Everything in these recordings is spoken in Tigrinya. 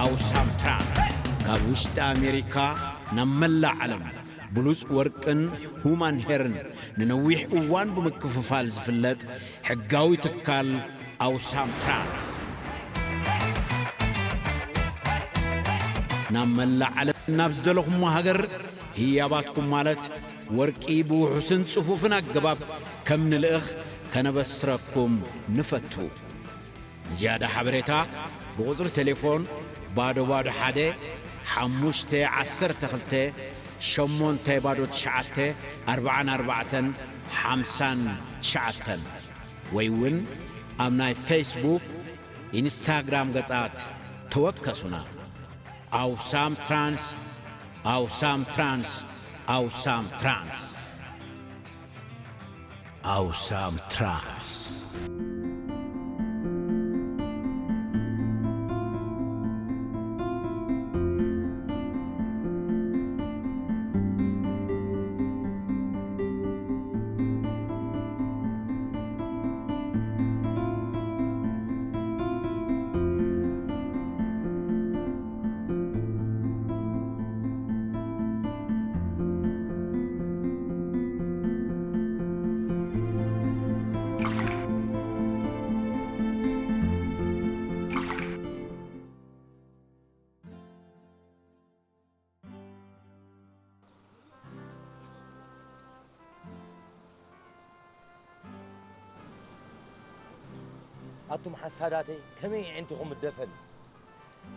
ኣውሳም ትራንስ ካብ ውሽጢ ኣሜሪካ ናብ መላእ ዓለም ብሉጽ ወርቅን ሁማን ሄርን ንነዊሕ እዋን ብምክፍፋል ዝፍለጥ ሕጋዊ ትካል ኣውሳም ትራንስ፣ ናብ መላእ ዓለም ናብ ዝደለኹሞ ሃገር ህያባትኩም ማለት ወርቂ ብውሑስን ጽፉፍን ኣገባብ ከም ንልእኽ ከነበስረኩም ንፈቱ። ንዝያዳ ሓበሬታ ብቁጽሪ ቴሌፎን ባዶ ባዶ ሓደ ሓሙሽተ ዓሰርተ ክልተ ሸሞንተ ባዶ ትሽዓተ ኣርባዓን ኣርባዕተን ሓምሳን ትሽዓተን ወይ እውን ኣብ ናይ ፌስቡክ፣ ኢንስታግራም ገጻት ተወከሱና። ኣውሳም ትራንስ፣ ኣውሳም ትራንስ፣ ኣውሳም ትራንስ። ኣውሳም ትራንስ። ኣቱም ሓሳዳተይ፣ ከመይ ኣዒንትኹም እደፈን?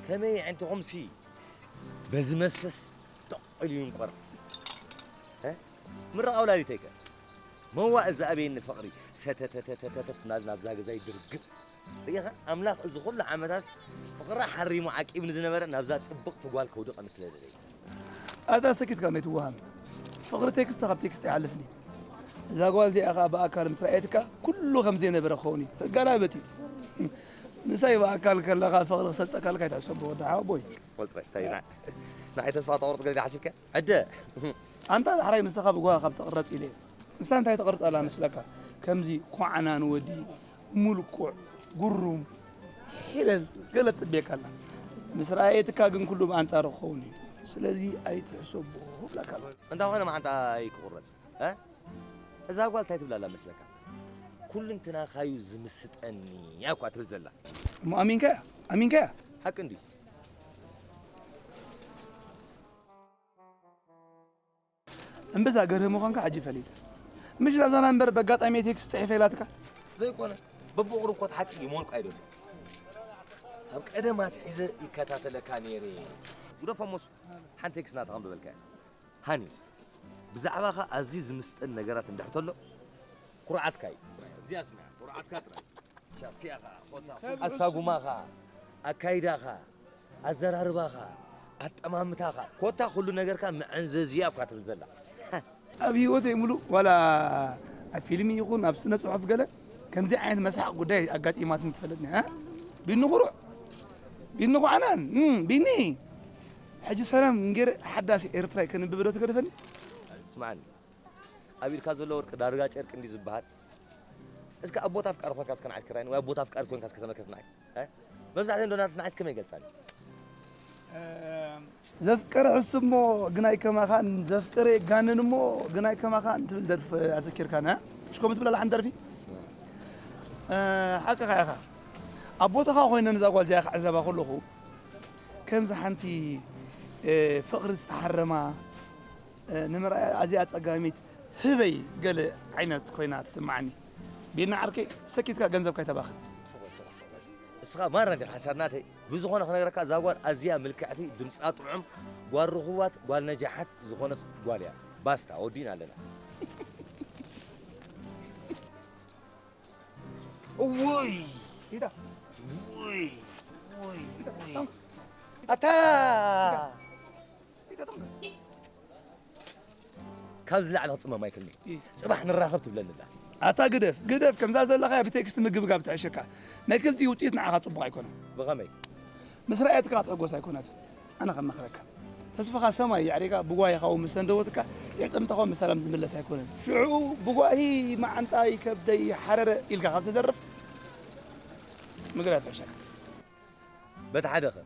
ከመይ ኣዒንትኹምሲ በዚ መስፈስ ጠቕ ኢሉ ይንቆር? እ? ምርቓ ወላዲተይከ? መዋእ እዚ ኣበየኒ ፍቕሪ ሰተተተተተት ናብ፣ ናብዛ ገዛይ ድርግም። ርኢኻ? ኣምላኽ እዚ ኩሉ ዓመታት ፍቕራ ሓሪሙ ዓቂብኒ ዝነበረ ናብዛ ጽብቕቲ ጓል ከውድቐኒ ስለ ደለየ። ኣታ ሰኪትካ እንዶ ኣይትወሃም። ፍቕሪ ቴክስት ካብ ቴክስት ኣይሓልፍን እዩ። እዛ ጓል እዚኣ ኸኣ ብኣካል ምስ ረኣየትካ ኩሉ ከም ዘይነበረ ክኸውን እዩ። ተጋላበጥ እዩ። ምሳይ ብኣካል ከለኻ ፍቕሪ ክሰልጠካ ኢልካ ኣይትሕሰቦ ወዲ ሓወቦይ። ቆልጥረ፣ እንታይ ንዓ-፣ ንዓይ ተስፋ ተቑርጽ ገለ ሓሲብካ? ዕደ! ኣንታ ዳሕራይ ንስኻ ብጓ ካብ ትቕረጽ ኢለ እየ። ንሳ እንታይ ትቕርጽ ኣላ መስለካ? ከምዚ ኳዕናን ወዲ፣ ሙልቁዕ፣ ጉሩም፣ ሒለል ገለ ትጽበየካ ኣላ። ምስ ረኣየትካ ግን ኩሉ ብኣንጻሩ ክኸውን እዩ። ስለዚ ኣይትሕሰቦ እብለካ ኣለኹ። እንታ ኾነ መዓንጣ ኣይክቑረጽ፣ እ? እዛ ጓል እንታይ ትብል ኣላ መስለካ? "ኩልንትናኻ'ዩ ዝምስጠኒ" እያ እኳ ትብል ዘላ። እሞ ኣሚንካያ? ኣሚንካያ? ሓቂ እንድዩ። እምብዛ ገርህ ምዃንካ ሕጂ ፈሊጠ። ምሽ ናብዛና እምበር በጋጣሚ ቴክስት ጽሒፈ ኢላትካ? ዘይኮነ፣ በብቑሩብ ኮት ሓቂ ይሞልቁ ኣይደሎ። ካብ ቀደም ኣትሒዘ ይከታተለካ ነይረ። ግደፎ እሞስ፣ ሓንቲ ቴክስት ናትኻ ኣንብበልካ እየ። ሃኒ፣ ብዛዕባኻ ኣዝዩ ዝምስጠን ነገራት እንድሕር ተሎ፣ ኩርዓትካ እዩ። እዚኣ ስምዓ፣ ኩርዓትካ ጥራይ። ሻስያኻ፣ ኮታ፣ ኣሳጉማኻ፣ ኣካይዳኻ፣ ኣዘራርባኻ፣ ኣጠማምታኻ፣ ኮታ ኩሉ ነገርካ መዐንዘዚያ እኳ ትብል ዘላ። ኣብ ህይወተይ ሙሉእ ዋላ ኣብ ፊልም ይኹን ኣብ ስነ ጽሑፍ ገለ ከምዚ ዓይነት መሳሕ ጉዳይ ኣጋጢማትኒ ትፈልጥኒ፣ እ? ቢኒ ኩሩዕ፣ ቢኒ ኳዕናን፣ እም፣ ቢኒ። ሕጂ ሰላም ንጌረ ሓዳስ ኤርትራይ ከንብብ ዶ ትገድፈኒ? ስምዓኒ፣ ኣብ ኢድካ ዘሎ ወርቂ ዳርጋ ጨርቂ እንዲ ዝበሃል። እስከ ኣብ ቦታ ኣፍቃሪ ኮንካ እስከ ንዓይ እስከ ራይኒ፣ ወይ ኣብ ቦታ ኣፍቃሪ ኮንካ እስከ ተመልከት ንዓይ። እ? መብዛሕትአን ዶናት ንዓይ እስከ መይ ገልጻኒ? ዘፍቀረ ሕሱ እሞ ግናይ ከማኻን፣ ዘፍቀረ የጋንን እሞ ግናይ ከማኻን ትብል ደርፊ ኣዘኪርካና። እሽ ከምኡ ትብል ኣላ ሓንቲ ደርፊ? እ፣ ሓቅኻ ኢኻ። ኣብ ቦታኻ ኮይነ ነዛ ጓል እዚኣ ክዕዘባ ከለኹ፣ ከምዚ ሓንቲ፣ እ፣ ፍቕሪ ዝተሓረማ፣ እ፣ ንምርኣያ ኣዝያ ኣጸጋሚት ህበይ ገለ ዓይነት ኮይና ትስምዓኒ። ቤና ዓርከይ፣ ሰኪትካ ገንዘብካ ኣይተባኽን። ስቕ በል፣ ስቕ በል፣ ስቕ በል። እስኻ ማራ እንዲኻ ሓሳድ ናተይ። ብዝኾነ ክነግረካ፣ እዛ ጓል ኣዝያ ምልክዕቲ፣ ድምጻ ጥዑም፣ ጓል ርኹባት፣ ጓል ነጃሓት ዝኾነት ጓል እያ። ባስታ፣ ወዲእና ኣለና። እውይ! ኢዳ። እውይ! እውይ! እውይ! ኣታ! ኢዳ፣ ኢዳ፣ ካብ ዝላዕሊ ክጽመም ኣይክእልን እየ። እ። ጽባሕ ንራኸብ ትብለኒ ኣላ። ኣታ ግደፍ፣ ግደፍ፣ ከምዛ ዘለኻያ ብቴክስት ምግብጋብ ትሕሸካ። ናይ ክልቲኡ ውጽኢት ንዓኻ ጽቡቕ ኣይኮነን። ብኸመይ? ምስ ረኣየትካ ክትሕጎስ ኣይኮነትን። ኣነ ከማኽረካ። ተስፋኻ ሰማይ የዕሪጋ ብጓሂኻ እውን ምስ ሰንደወትካ፣ የዕጽምትኻ እውን ብሰላም ዝምለስ ኣይኮነን። ሽዑ ብጓሂ መዓንጣይ ከብደይ ሓረረ ኢልካ ካብ ትደርፍ ምግዳፍ ይሕሸካ። በቲ ሓደ ኸ?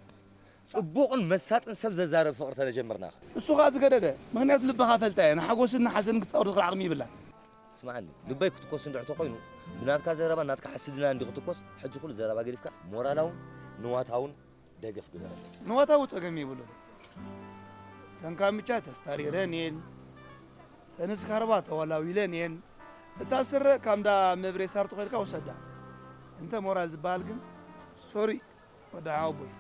ጽቡቕን መሳጥን ሰብ ዘዛረብ ፍቕሪ ተነጀመርና። እሱ ኸኣ ዝገደደ፣ ምኽንያቱ ልብኻ ፈልጣ እያ፣ ንሓጎስን ንሓዘንን ክትጻወር ዝኽእል ዓቕሚ ይብላን። ስምዓኒ፣ ልበይ ክትኮስ እንድሕር ተኾይኑ፣ ብናትካ ዘረባ ናትካ ሕስድና እንዲ ክትኮስ፣ ሕጂ ኩሉ ዘረባ ገዲፍካ ሞራላውን ንዋታውን ደገፍ ግበረለይ። ንዋታዊ ጸገም የብሉን። ተን ካምቻ ተስታሪረን እየን፣ ተን ስካርባ ተወላዊለን እየን። እታ ስረ ካብ እንዳ መብሬ ሳርቶ ከድካ ውሰዳ። እንተ ሞራል ዝበሃል ግን፣ ሶሪ፣ ወዲ ሓወቦይ።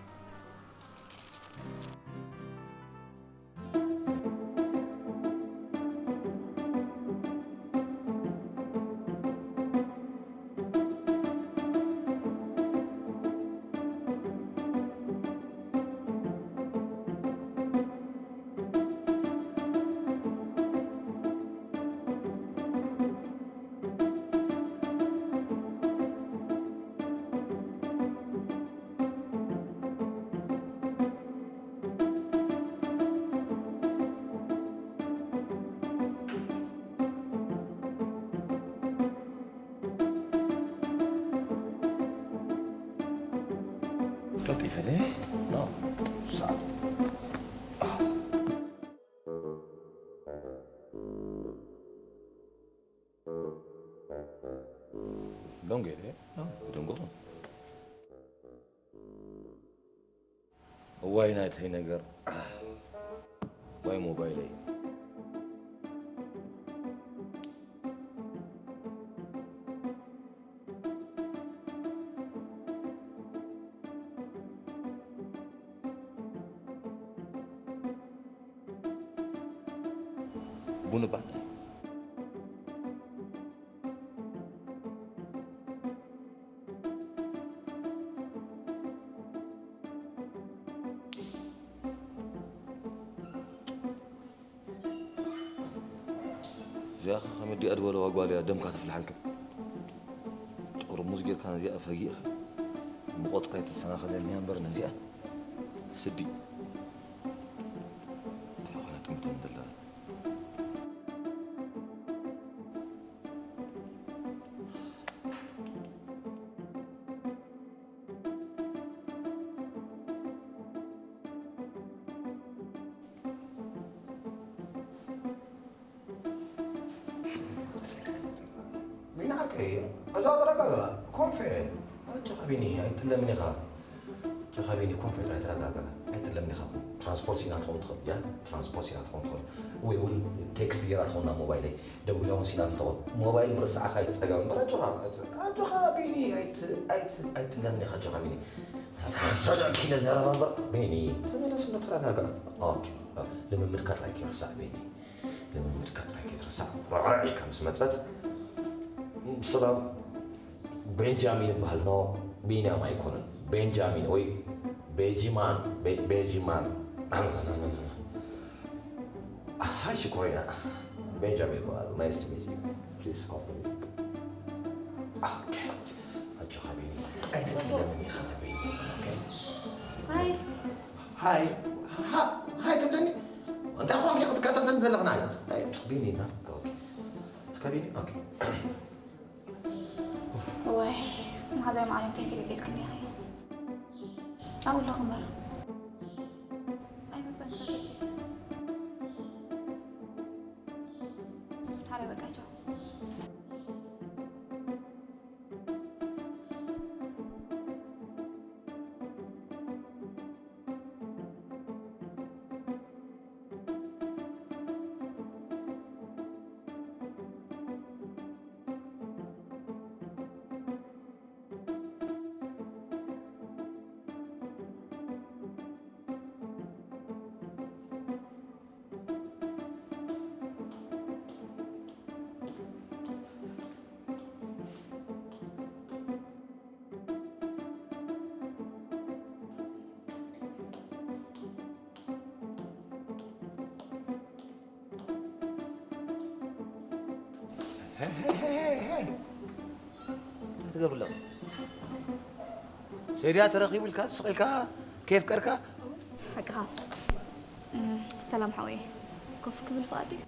ቀልጢፈ ዶ? ኖ። ሰዓት። ሎንጌ ዶ? ኖ፣ ደንጎ። እዋይ ናተይ ነገር፣ ዋይ ሞባይለይ። ቡን እባ። እዚኣ ኸ ከመይ ዲኣ ዝበለዋ ጓል እያ ደምካ ተፍልሓልካ? ጥርሙዝ ጌርካ ነዚኣ ፈጊእኻ፣ ምቖጽራ ኣይተሰናኸለልንያ እምበር ነዚኣ ስዲ። እንታይ ኾነ ጥምቶም ዘለዋ? ቢኒ ዓርከይ፣ ኣጆኻ ተረጋጋእ። ኮንፌ። ኣጆኻ ቢኒ፣ ኣይትጥለምን ኢኻ። ኣጆኻ ቢኒ፣ ኮንፌ ጥራይ ተረጋጋእ። ኣይትጥለምን ኢኻ። ትራንስፖርት ሲና ትኸውን ትኽእል፣ ያ? ትራንስፖርት ሲና ትኸውን ትኽእል። ወይ እውን ቴክስት ጌራ ትኸውን ናብ ሞባይለይ። ደዊላ እውን ሲና ትኸውን። ሞባይል ምርሳዕኻ ኣይትጸገም እምበር፣ ኣጆኻ። ኣጆኻ ቢኒ፣ ኣይት-፣ ኣይት-፣ ኣይትጥለምን ኢኻ፣ ኣጆኻ ቢኒ። ናታ ሰደቂ ነዘረባ እምበር፣ ቢኒ፣ ተመለስ፣ ተረጋጋእ። ኦኬ፣ ልምምድካ ጥራይ ከይርሳዕ፣ ቢኒ። ልምምድካ ጥራይ ከይትርሳዕ። ሮዕሮዕ ኢልካ ምስ መጸት፣ ሰላም፣ ቤንጃሚን እበሃል። ኖ፣ ቢንያም ኣይኮነን። ቤንጃሚን ወይ ቤጂማን፣ ቤ-፣ ቤጂማን። ሃይ ሽኮሪና። ቤንጃሚን እበሃል። ናይስ ቱ ሚት ዩ። ፕሊዝ ኮል ሚ። ኦኬ። ኣጆኻ ቢኒ። ኣይትጥለምን ኢኻ ቢኒ። ኦኬ። ሃይ። ሃይ፣ ሃ-፣ ሃይ ትብለኒ? እንታይ ኾንክ ክትከታተልኒ ዘለኽና? ሃይ፣ ቢኒ፣ ና። ኦኬ። እስከ ቢኒ፣ ኦኬ። ዋይ፣ መሓዛይ ማዕረ እንታይ ፈሊጠልክኒ ኢኺ? ኣብኡ ኣለኹ እምበር። ኣይመጽእን ሰብ ሕጂ። ሓረ በቃ ቻው። እንታይ ትገብር ኣለኻ? ሰይድያ ተረኺቡ ኢልካ ስቕ ኢልካ ከየፍቀርካ? ሓቅኻ። እም፣ ሰላም ሓወይ። ኮፍ ክብል ፍቓድ እዩ?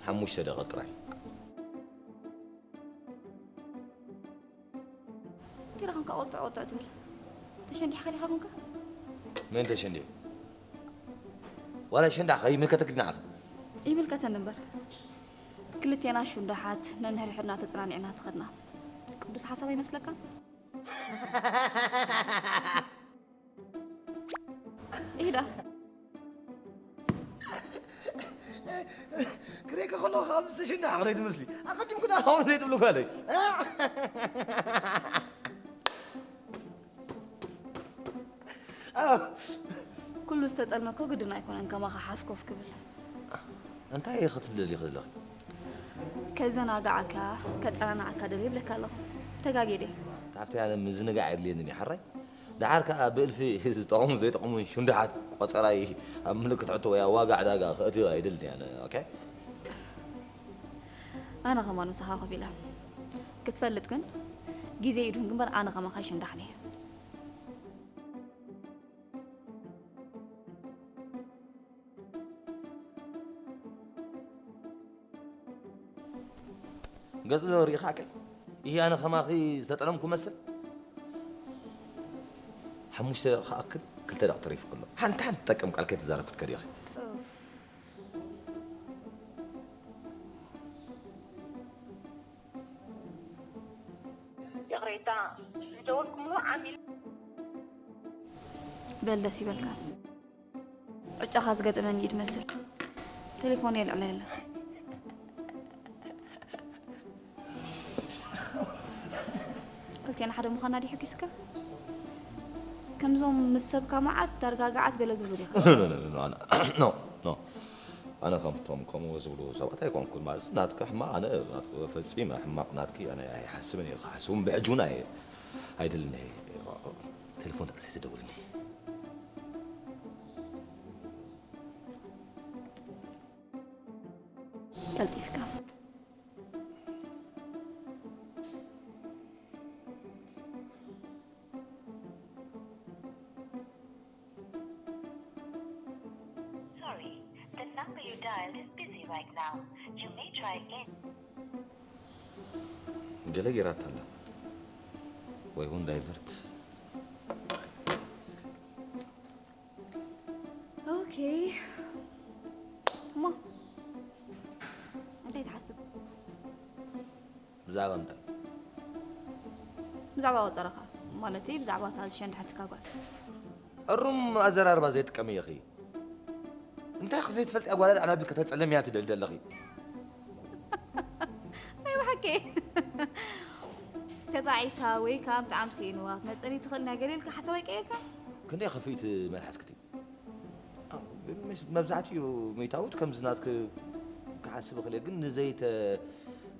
ሓሙሽተ ደቂቕ ጥራይ። ገለ ኸምካ ቆጥዕ ቆጥዕ ትብል። ተሸንዲሕካ ዲኻ ኾንካ? መን ተሸንዲዑ? ዋላ ሸንዳ ከይምልከተክ ድናዓኽ? ይምልከተኒ እምበር፣ ክልቴና ሹንዳሓት ነንሕድሕድና ተጸናኒዕና ትኸድና። ቅዱስ ሓሳብ ኣይመስለካ? ኢዳ። ክሬከ ከሎ ካብ ዝተሸንዳ ክሬ ትመስሊ ኣቐዲም ግዳ ሆን ዘይትብሉ ጋለይ። ኩሉ ዝተጠልመ እኮ ግድን ኣይኮነን ከማኻ ሓፍ ኮፍ ክብል። እንታይ ክትደሊ ክለኺ? ከዘናግዓካ ከጸናንዓካ ደልየ ይብለካ ኣለኹ። ተጋግየ ድየ? ካብቲ ኣነ ምዝንጋዕ የድልየኒ እዩ ሓራይ። ደሓር ከኣ ብእልፊ ዝጠቕሙ ዘይጠቕሙ ሽንዳሓት ቆጸራይ ኣብ ምልክት ሕቶ ወይ ኣብ ዋጋ ዕዳጋ ከእትዮ ኣይደልን ኣነ። ኦኬ? ኣነ ከማን ምሳኻ ኮፍ ኢለ ክትፈልጥ ግን ግዜ ኢዱን ግንበር ኣነ ከማኻ ይሽንዳሕኒ። ገጽ ዶ ርኢኻ ቀይ? ይህ ኣነ ከማኺ ዝተጠለምኩ መስል? ሓሙሽተ ደቂቕ ክኣክል ክልተ ደቂቕ ተሪፉ ከሎ ሓንቲ ሓንቲ ትጠቅም ቃል ከይተዛረብኩ ትከድ ኢኺ። ይቕሬታ ዝደወልኩምሉ ዓሚል በል ደስ ይበልካ። ዕጫኻ ዝገጠመኒ እዩ ድመስል። ቴሌፎን የልዕለ የለ። ክልቴና ሓደ ምዃና ድዩ ሕጊስካ? ከምዞም ምስ ሰብካ መዓት ዳርጋ ገዓት ገለ ዝብሉ ዲኻ? ኖ ኖ ኖ ኣነ ኖ ኖ ኣነ ከምቶም ከምኡ ዝብሉ ሰባት ኣይኮንኩን። ማለት ናትካ ሕማቕ ኣነ ናትካ ፈጺመ ሕማቕ ናትኪ ኣነ ኣይሓስብን እየ። ክሓስብ እውን ብሕጂ እውን ኣየ ኣይደልን እየ። ቴሌፎን ደኣ ዘይትደውልኒ። ቀልጢፍካ። Sorry, the number you dialed is busy right now. You may try again. ገለ ጌራታ ኣላ ወይ እውን ዳይቨርት። ኦኬ። እሞ እንታይ ትሓስብ? ብዛዕባ እንታይ? ብዛዕባ ቆጸረኻ፣ ማለተይ ብዛዕባ እታ ዝሸንዳሓትካ ጓል። እሩም ኣዘራርባ ዘይጥቀም እየኺ። እንታይ ኸ ዘይትፈልጢ ኣጓዳዳዕ ናብል ከተጸለምያ ትደሊ ዘለኺ? ናይ ብሓቂ ተጣዒሳ ወይ ከዓ ብጣዕሚ ስኢንዋ ክትመፀኒ ትኽእል ነገር ኢልካ ሓሳብ ኣይቀየርካ? ክንደይ ከፊእቲ መልሓስክቲ? መብዛሕትኡ ሚእታዊት ከምዚ ናትክ ክሓስብ እኽእል እየ፣ ግን ንዘይተ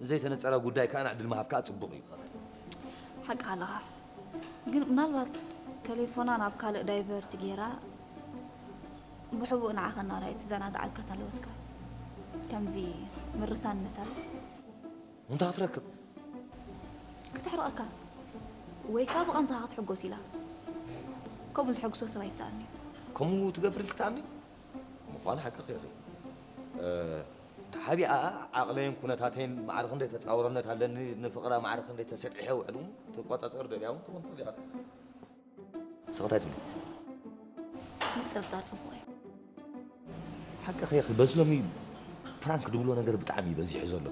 ንዘይተነጸረ ጉዳይ ከኣ ዕድል ምሃብ ከኣ ጽቡቕ እዩ። ሓቅኻ ኣለኻ። ግን ምናልባት ተሌፎና ናብ ካልእ ዳይቨርት ጌራ ብሕቡእ ንዓኻ እናረኣየት ትዘናግዓልካ ተለወትካ። ከምዚ ምርሳን መሳሊ። እንታይ ክትረክብ? ክተሕርቐካ ወይ ከኣ ብቐንዝኻ ክትሕጎስ ኢላ። ከምኡ ዘሐጉሶ ሰብ ኣይሰኣንን እዩ። ከምኡ ትገብር ኢልኪ ትኣምኒ? ምዃኑ ሓቅኺ ኢኺ። ተሓቢኣ ዓቕለይን ኩነታተይን ማዕረ ክንደይ ተጻውረነት ኣለኒ፣ ንፍቕራ ማዕረ ክንደይ ተሰጢሐ ውዕል እውን ክትቆጻጸር ደልያ እውን ትኾን ትኽእል ኢኻ። ንስኺ እንታይ ትብሊ? ምጥርጣር ጽቡቕ እዩ። ሓቅኺ ኢኺ፣ በዚ ሎሚ ፕራንክ ድብሎ ነገር ብጣዕሚ እዩ በዚሑ ዘሎ።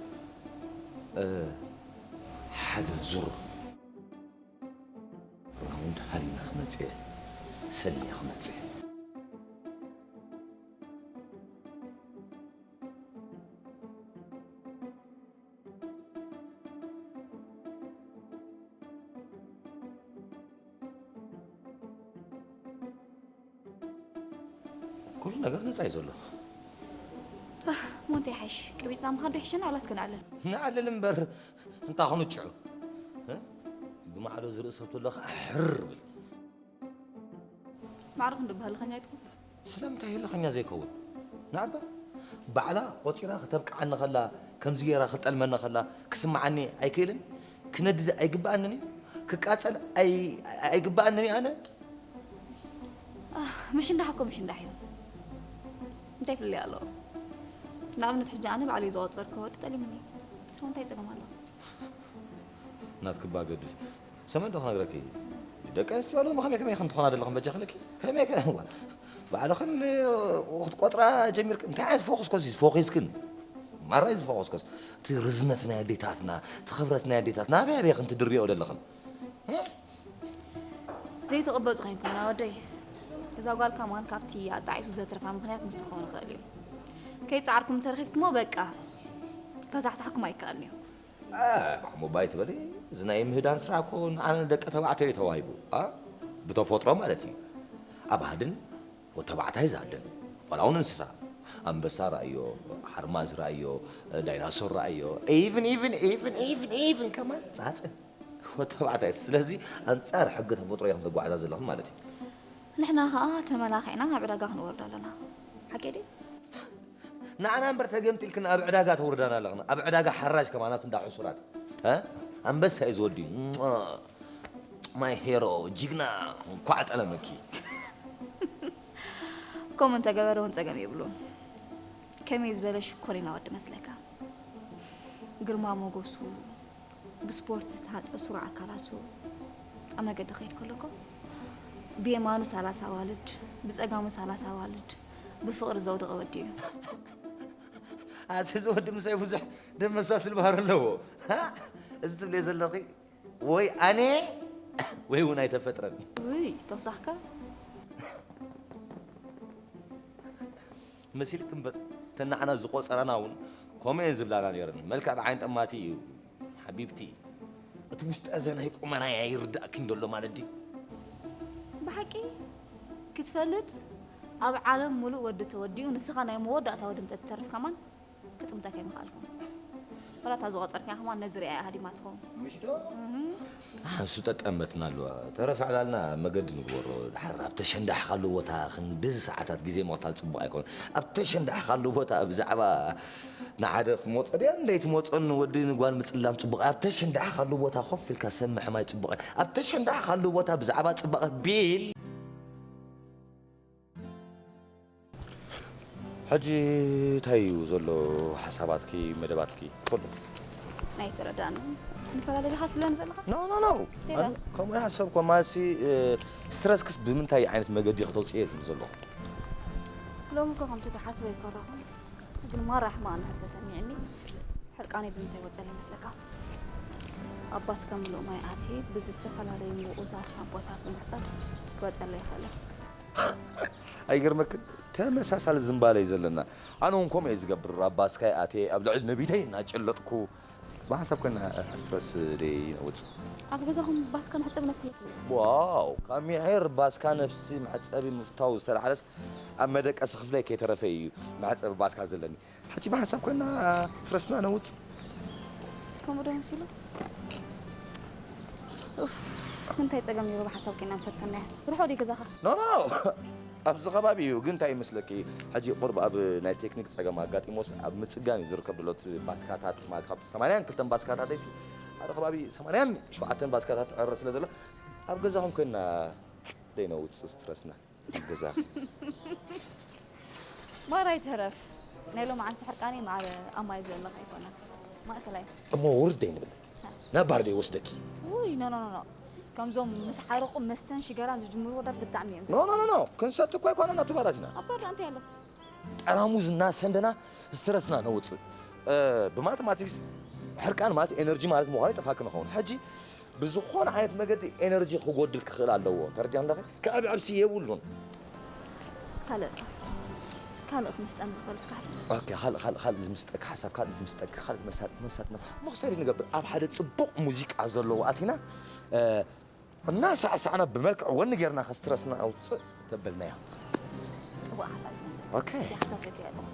ሓደ ዙር ራውንድ ሃሪመ ክመጽእ እየ፣ ሰሊመ ክመጽእ እየ። ኩሉ ነገር ነጻ እዩ ዘሎ። እሞ እንታይ ይሓይሽ? ቀቢጽና ምኻድ ዶ ይሕሸና ዋላስ ክንዕልል? ንዕልል እምበር እንታይ ክንጭዑ? ብማዕዶ ዝርኢ ሰብ ተሎ ኸዓ ሕርር ብል። ማዕረ ክንዲ በሃልኸኛ ኣይትኹን። ስለምንታይ ህልኸኛ ዘይከውን? ንዓባ ባዕላ ቆጺራ ከተብቅዓኒ ከላ፣ ከምዚ ገይራ ክትጠልመኒ ከላ ክስምዓኒ ኣይክእልን? ክነድድ ኣይግብኣንን እዩ? ክቃጸል ኣይ ኣይግብኣንን እዩ ኣነ? ምሽንዳሕ እኮ ምሽንዳሕ እዩ። እንታይ ፍልልይ ኣለዎ? ንኣብነት ሕጂ ኣነ ባዕለይ ዝቆጸርኩ ወዲ ጠሊሙኒ እዩ። So እንታይ ጸገም ኣለዎ? ናትኪ እባ ገድስ ሰመን ዶ ክነግረኪ? ደቂ ኣንስትዮ ሎሚ ከመይ ከመይ ከም ትኾና ዘለኽን በጃኽን እኪ? ከመይ ከ-፣ እዋ፣ ባዕልኽን ክትቆጽራ ጀሚርክ-፣ እንታይ ዓይነት ፎኩስ ኮስ ፎኪስክን? ማራ እዩ ዝፎኩስ ኮስ። እቲ ርዝነት ናይ ኣዴታትና፣ እቲ ክብረት ናይ ኣዴታትና ኣበይ ኣበይ ክን ትድርብዮ ዘለኽን? ዘይትቕበጹ ኮይንኩም ና ወደይ። እዛ ጓል ከማን ካብቲ ኣጣዒሱ ዘትርፋ ምኽንያት ምስ ክኸውን ይኽእል እዩ። ከይጻዓርኩም ተረኺብኩሞ በቃ፣ ከሳሕሳሕኩም ኣይከኣልን እዩ። እ፣ ማሕሙባይ ትበሊ፣ እዚ ናይ ምህዳን ስራሕ እኮ ንዓና ንደቂ ተባዕትዮ እዩ ተዋሂቡ፣ እ? ብተፈጥሮ ማለት እዩ። ኣብ ሃድን ወተባዕታይ ዝሃድን፣ ዋላ እውን እንስሳ፣ ኣንበሳ ረኣዮ፣ ሓርማዝ ረኣዮ፣ ዳይናሶር ረኣዮ፣ even፣ even፣ even፣ even፣ even ከማን ጻጸ ወተባዕታይ። ስለዚ ኣንጻር ሕጊ ተፈጥሮ ኢኹም ተጓዕዛ ዘለኹም ማለት እዩ። ንሕና ኸኣ ተመላኺዕና ናብ ዕዳጋ ክንወርድ ኣለና። ሓቂ ድዩ? ንዓና እምበር ተገምጢልክን ኣብ ዕዳጋ ተውርዳና ኣለኽን። ኣብ ዕዳጋ ሓራጅ ከማን ኣብቲ እንዳ ሕሱራት። እ? ኣንበሳ እዩ ዝወዲ። ማይ ሄሮ፣ ጅግና፣ እንኳዕ ጠለመኪ። ከምኡ እንተገበረ እውን ጸገም የብሉን። ከመይ ዝበለ ሽኮሪና ወዲ መስለካ? ግርማ ሞገሱ፣ ብስፖርት ዝተሃንጸ ስሩዕ ኣካላቱ ኣብ መገዲ ክኸይድ ከሎ እኮ ብየማኑ ሰላሳ ኣዋልድ፣ ብጸጋሙ ሰላሳ ኣዋልድ ብፍቕሪ ዘውደቐ ወዲ እዩ። ኣቲ እዚ ወዲ ምሳይ ብዙሕ ደመሳስል ባህሪ ኣለዎ። ሃ? እዚ ትብልዮ ዘለኺ ወይ ኣነ ወይ እውን ኣይተፈጥረን። ውይ፣ ተውሳኽካ። መሲልክ እምበር፣ ተን ንዓና ዝቖጸራና እውን ከምኡ እየን ዝብላና ነይረን። መልክዕ ብዓይኒ ጠማቲ እዩ ሓቢብቲ። እቲ ውሽጢ እዘ ናይ ቁመናይ ኣይርዳእክን ዘሎ ማለት ድዩ? ብሓቂ ክትፈልጥ፣ ኣብ ዓለም ሙሉእ ወዲ ተወዲኡ፣ ንስኻ ናይ መወዳእታ ወዲ እንተትተርፍ ከማን ክጥምተካ ኣይምኽኣልኩን። ወላ እታ ዝቖጸርካያ ከማን ነዚ ሪኣ እያ ሃዲማ ትኸውን። ምሽ ዶ? እህ። ኣንሱ ጠጠመትና ኣለዋ። ተረፍ ዕላልና መገዲ ንግበሮ። ድሓር ኣብ ተሸንዳሕካሉ ቦታ ክንድዚ ሰዓታት ግዜ ምቕታል ጽቡቕ ኣይኮነን። ኣብ ተሸንዳሕካሉ ቦታ ብዛዕባ ንሓደ ክትመጾ ድያ ለይትመጾን ወዲ ንጓል ምጽላም ጽቡቕ። ኣብ ተሸንዳሕካሉ ቦታ ኮፍ ኢልካ ሰብ ምሕማይ ጽቡቕ። ኣብ ተሸንዳሕካሉ ቦታ ብዛዕባ ጽባቐ ቢል። ሕጂ እንታይ እዩ ዘሎ ሓሳባትኪ፣ መደባትኪ? ኩሉ ናይ ተረዳእኒ። ንፈላለ ዲኻ ትብለኒ ዘለኻ? ኖ፣ ኖ፣ ኖ። ሌላ? ኣነ ከምኡ ይሓሰብኮ ማሲ፣ እ፣ ስትረስክስ ብምንታይ ዓይነት መገዲ ከተውፅእየ ዝብል ዘለኹ? ሎሚ እኮ ከምቲ ትሓስቦ ኣይኮረኹን። ግን ማራ ሕማቕ እንድሕር ተሰሚዕኒ፣ ሕርቃነይ ብምንታይ ይወፀለይ ይመስለካ? ኣብ ባስካ ምሉእ ማይ ኣትየ ብዝተፈላለዩ ምቑዛት ሻምፖታት ብምሕፃብ ክወፀለይ ይኽእል። ኣይገርመክን? ተመሳሳሊ ዝንባለ እዩ ዘለና። ኣነ እውን ከምኡ እየ ዝገብር። ኣብ ባስካይ ኣትየ ኣብ ልዕሊ ነቢተይ እናጨለጥኩ ብሓንሳብ ኮይና ስትረስ ደይ ነውፅ። ኣብ ገዛኹም ባስካ መሕፀቢ ነብሲ የለን? ዋው! ካብ ሚሒር ባስካ ነብሲ መሕፀቢ ምፍታው ዝተላዕለስ ኣብ መደቀሲ ክፍለይ ከይተረፈ እዩ መሕፀቢ ባስካ ዘለኒ። ሕጂ ብሓንሳብ ኮይና ስትረስና ነውፅ። ከምኡ ዶ መሲሉ? ኡፍ፣ እንታይ ጸገም ነይሩ ብሓንሳብ ኮይና ምፈተናያ? ርሑቕ ድዩ ገዛኻ? ኖ፣ ኖ፣ ኣብዚ ከባቢ እዩ። ግን እንታይ ይመስለኪ፣ ሕጂ ቁርብ ኣብ ናይ ቴክኒክ ጸገም ኣጋጢሞስ ኣብ ምጽጋን እዩ ዝርከብ ዘሎ። እቲ ባስካታት ማለት ካብቲ ሰማንያን ክልተን ባስካታት ኣይሲ ሓደ ከባቢ ሰማንያን ሸውዓተን ባስካታት ዕረ ስለ ዘሎ ኣብ ገዛኹም ኮይና ደይነውጽእ ስትረስና። ኣብ ገዛኺ። ማራ ይትረፍ። ናይ ሎማዓንቲ ሕርቃነይ ማዕረ ኣብ ማይ ዘለኻ ኣይኮነን። ማእከላይ። እሞ ውርድ ኣይንብል። ሃ። ናብ ባር ዶ ይወስደኪ? ውይ፣ ኖ፣ ኖ፣ ኖ፣ ኖ። ከምዞም ምስ ዓረቑ፣ መስተን ሽገራን ዝጅምሩ ወዳት ብጣዕሚ እዮም ኖ፣ ኖ፣ ኖ፣ ኖ። ክንሰቲ እኮ ኣይኮነን፣ ኣቱ ባራት ኢና። ኣብ ባር ደኣ እንታይ ኣሎ? ጠራሙዝ እናሰንደና ስትረስና ነውፅእ። እ፣ ብማተማቲክስ ሕርቃን ማለት ኤነርጂ ማለት ምዃኑ ይጠፋኪ ንኸውን። ሕጂ ብዝኾነ ዓይነት መገዲ ኤነርጂ ክጎድል ክኽእል ኣለዎ። ተረዲኣኒ ኣለኺ? ክዕብዕብሲ የብሉን። ካልእ፣ ካልእ ክምስጠኒ ዝኽእል እስከ ሓሳብ? ኦኬ፣ ካልእ፣ ካልእ፣ ካልእ ዝምስጠኪ ሓሳብ፣ ካልእ ዝምስጠኪ፣ ካልእ ዝመሳጥ፣ መሳጥ፣ መሳጥ፣ መሳጥ ንገብር። ኣብ ሓደ ጽቡቕ ሙዚቃ ዘለዎ ኣቲና፣ እ፣ እናሳዕሳዕና ብመልክዕ ወኒ ጌርና ከስትረስና ኣውፅእ ተበልናዮ። ጽቡቕ ሓሳብ ይመስል። ኦኬ። እቲ ሓሳብ ፈትየ ኣለኹ።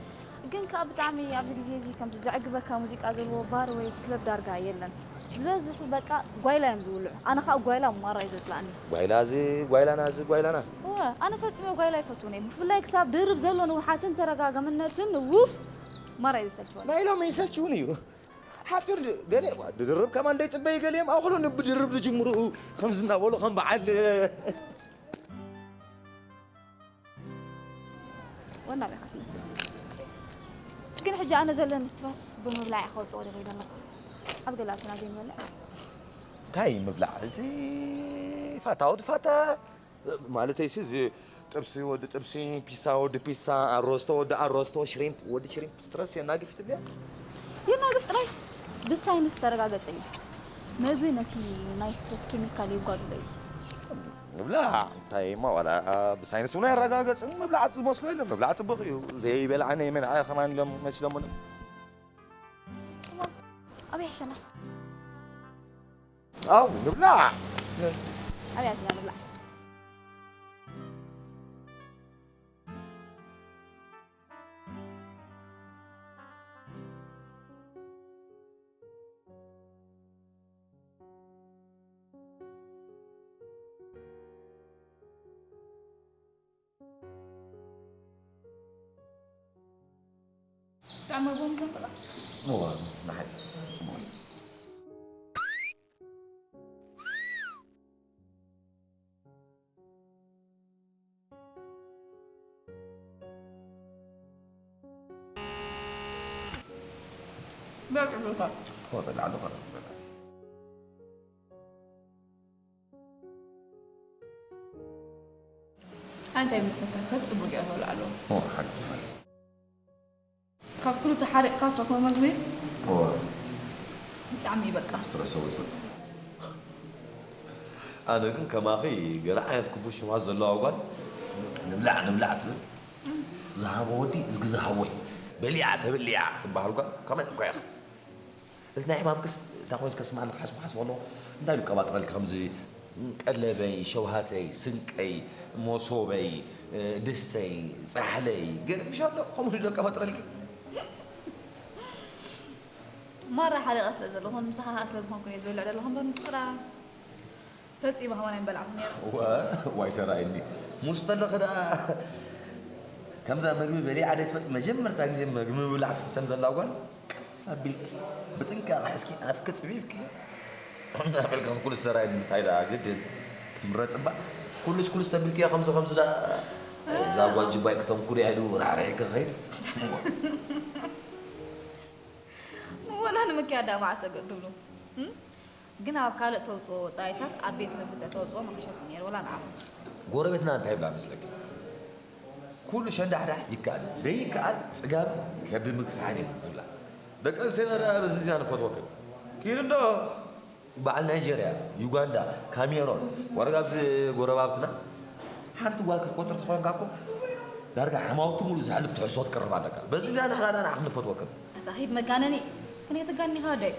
ግን ከኣ ብጣዕሚ ኣብዚ ግዜ እዚ ከምዚ ዘዕግበካ ሙዚቃ ዘለዎ ባር ወይ ክለብ ዳርጋ የለን። ዝበዝሑ በቃ ጓይላ እዮም ዝውልዑ። ኣነ ከኣ ጓይላ ማራ እዩ ዘጽልኣኒ። ጓይላ እዚ ጓይላና፣ እዚ ጓይላና። እወ፣ ኣነ ፈጺመ ጓይላ ኣይፈቱን እየ። ብፍላይ ክሳብ ድርብ ዘሎ ንውሓትን ተረጋጋምነትን ውፍ ማራ እዩ ዘሰልችወኒ። ናይ ሎሚ ይሰልችውን እዩ። ሓጺር ድ-፣ ገለ ዋ፣ ድርብ ከማን ደይጽበይ ገሊኦም ኣኽሉ ንብድርብ ዝጅምሩ ከምዚ እናበሉ ከም በዓል ወናብ ኢኻ ትመስል። ግን ሕጂ ኣነ ዘለኒ ስትረስ ብምብላዕ እየ ከውጽኦ ደልየ ዘለኹ። ኣብ ገላትና ዘይንበልዕ። እንታይ ምብላዕ እዚ ፋታ ወዲ ፋታ ማለተይ ሲ እዚ ጥብሲ ወዲ ጥብሲ ፒሳ ወዲ ፒሳ ኣሮስቶ ወዲ ኣሮስቶ ሽሪምፕ ወዲ ሽሪምፕ ስትረስ የናግፍ ትብልያ? የናግፍ ጥራይ ብሳይንስ ዝተረጋገጸ እዩ። መግቢ ነቲ ናይ ስትረስ ኬሚካል የጓድሎ እዩ። ንብላ እንታይ ማ ዋላ ብሳይንስ እውን ኣይረጋገጽን ምብላዕ ዝመስሎ የለን። ምብላዕ ጽቡቕ እዩ። ዘይበልዓነ የመን ኣያ ከማን ኢሎም መሲሎምና። እሞ ኣበይ ሕሸና? ኣው ንብላዕ። ኣብያትና ንብላዕ። ጣዕመ ቦም ዘንፈላ እዋ ንሓይ ጽቡቕ እዩ። በልዕሉካ እዋ በልዓሉ ኸረ በልዓ ኣንታይ መስለካ ሰብ ጽቡቅ እያ ተብልዓሉ እዋ ሓቂ ካብ ኩሉ ተሓሪቕካ ትረኽቦ መግቢ እዋ ብጣዕሚ እዩ በቃ ስትረስ ውፅእ ኣነ ግን ከማኺ ገለ ዓይነት ክፉእ ሽውሃት ዘለዋ ጓል ንብላዕ ንብላዕ ትብል ዝሃቦ ወዲ እዝጊ ዝሃቦ እዩ በሊዓ ተብሊዓ ትበሃል ጓል ከመይ እኳ ኢኻ እዚ ናይ ሕማምክስ እንታይ ኮይኑ ከስምዓኒ ክሓስቦ ሓስቦ ኣለኹ እንታይ ኢሉ ቀባጥረልኪ ከምዚ ቀለበይ ሸውሃተይ ስንቀይ ሞሶበይ ድስተይ ፃሕለይ ገለ ምሽ ኣሎ ከምኡ ኢሉ ቀባጥረልኪ ማራ ሓሪቐ ስለ ዘለኹን ምሳኻ ስለ ዝኾንኩን እየ ዝበልዕ ዘለኹ እምበር ምስ ጥራ ፈጺመ ከማን ኣይምበልዓኹ ነይረ ዋይ ተራእየኒ ሙስ ተለኸ ደኣ ከምዛ መግቢ በሊዓ ደይትፈልጥ መጀመርታ ግዜ መግቢ ምብላዕ ትፍተን ዘላ ጓል ቀስ ኣቢልኪ ብጥንቃቐ ሕዝኪ ኣፍኪ ጽቢብኪ እናበልካ ኩሉ ዝተራእየኒ እንታይ ደኣ ግድን ክትምረጽ እባ ኩሉስ ኩሉስ ተቢልክያ ከምዚ ከምዚ ደኣ እዛ ጓል ጅባይ ክተንኩር እያ ኢሉ ራዕሪዒ ክኸይድ ወላ ንምክያድ ደኣ መዓስ ሰገእ ትብሉ ግን ኣብ ካልእ ተውፅኦ ወፃኢታት ኣብ ቤት ምግቢ ተተውፅኦ መኸሸኩም ነይሩ ወላ ንዓኹም ጎረቤትና እንታይ ይብላ መስለኪ ኩሉ ሸንዳሕዳሕ ይከኣል እዩ ደይከኣል ፅጋብ ከብዲ ምግፋሕን እዩ ዝብላ ደቂ ኣንስትና ደኣ በዚ ኢና ንፈትወክን ኪድ እንዶ በዓል ናይጀርያ ዩጋንዳ ካሜሮን ወረጋ ኣብዚ ጎረባብትና ሓንቲ ጓል ክትቆፅር ተኾይንካ እኮ ዳርጋ ሓማውቲ ሙሉ ዝሕልፍ ትሕዝቶ ትቅርብ ኣለካ በዚ ኢና ንሕና ደኣ ንዓኽ ንፈትወክን ኣታ ኺድ መጋነኒ ክንየትጋኒ ኻደይ